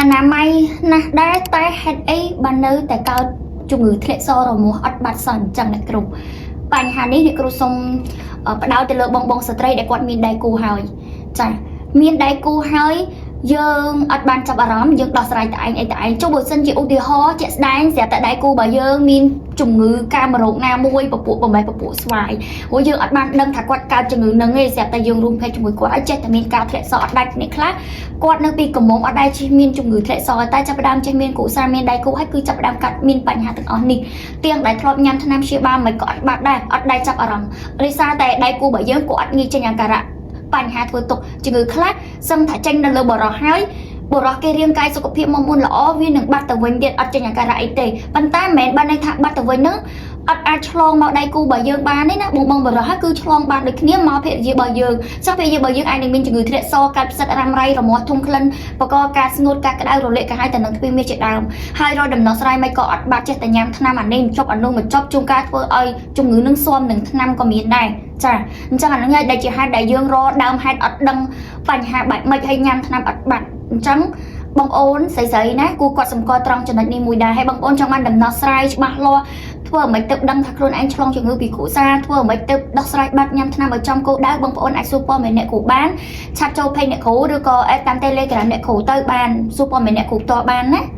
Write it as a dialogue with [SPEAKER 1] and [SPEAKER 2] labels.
[SPEAKER 1] អនាម័យណាស់ដែរតែហេតុអីបាននៅតែកើតជំងឺធ្លាក់សរមាស់អត់បាត់សោះអញ្ចឹងអ្នកគ្រូបញ្ហានេះអ្នកគ្រូសូមផ្ដោតទៅលើបងបងស្ត្រីដែលគាត់មានដៃគូហើយចាមានដៃគូហើយយើងអត់បានចាប់អារម្មណ៍យើងដោះស្រាយតែឯងអីតែឯងចុះបើសិនជាឧទាហរណ៍ជាក់ស្ដែងស្រាប់តែដៃគូរបស់យើងមានជំងឺកាមរោគណាមួយពពួកប្រមេះពពួកស្វាយព្រោះយើងអត់បានដឹងថាគាត់កើតជំងឺនឹងទេស្រាប់តែយើងរួមភេទជាមួយគាត់ហើយចេះតែមានការធ្លាក់សអត់ដាច់អ្នកខ្លះគាត់នៅពីកំមុំអត់ដែលមានជំងឺធ្លាក់សតែចាប់ផ្ដើមចេះមានគ្រួសារមានដៃគូហើយគឺចាប់ផ្ដើមកាត់មានបញ្ហាទាំងអស់នេះទៀងដែលធ្លាប់ញ៉ាំថ្នាំព្យាបាលមិនក៏អត់បាត់ដែរអត់ដែលចាប់អារម្មណ៍ដោយសារតែដៃគូរបស់យើងក៏អត់ងាយចេញអាការៈបញ្ហាធ្វើទុកជំងឺខ្លះសឹងថាចេញនៅលើបរោះហើយបុរសគេរាងកាយសុខភាពមកមុនល្អវានឹងបាត់ទៅវិញទៀតអត់ចេញអាការៈអីទេប៉ុន្តែមិនមែនបានន័យថាបាត់ទៅវិញហ្នឹងអត់អាចឆ្លងមកដៃគូរបស់យើងបានទេណាបងបងបរោះគឺឆ្លងបានដូចគ្នាមកភរិយារបស់យើងចុះភរិយារបស់យើងអាចនឹងមានជំងឺធ្លាក់សកាត់ផ្សិតរ៉ាំរ៉ៃរមាស់ធំក្លិនបកការស្ងួតការក្តៅរលាកក្រហាយទៅនឹងទ្វីមាសជាដើមហើយរកដំណោះស្រាយមិនក៏អត់បាត់ចេះតែញ៉ាំថ្នាំអានេះចប់អានោះមកចប់ជួនកាលធ្វើឲ្យជំងឺនឹងស៊ាំនឹងថ្នាំក៏មានដែរចាអញ្ចឹងអានឹងហើយដែលជាហេតុដែលយើងរកដើមហេតុអត់ដឹងបញ្ហាបែបម៉េចហើយញ៉ាំថ្នាំអត់បាត់អញ្ចឹងបងអូនស្រីៗណាគូគាត់សម្គាល់ត្រង់ចំណុចនេះមួយដែរហើយបងអូនចង់បានដំណោះស្រាយច្បាស់លាស់ធ្វើឲ្យមិនទៅដឹងថាខ្លួនឯងឆ្លងជំងឺពីគ្រួសារធ្វើឲ្យមិនទៅដោះស្រាយបាត់ញ៉ាំថ្នាំឲ្យចំគោលដៅបងប្អូនអាចសួរព័ត៌មានអ្នកគ្រូបាន chat ចូល page អ្នកគ្រូឬក៏ add តាម Telegram អ្នកគ្រូទៅបានសួរព័ត៌មានអ្នកគ្រូផ្ទាល់បានណា។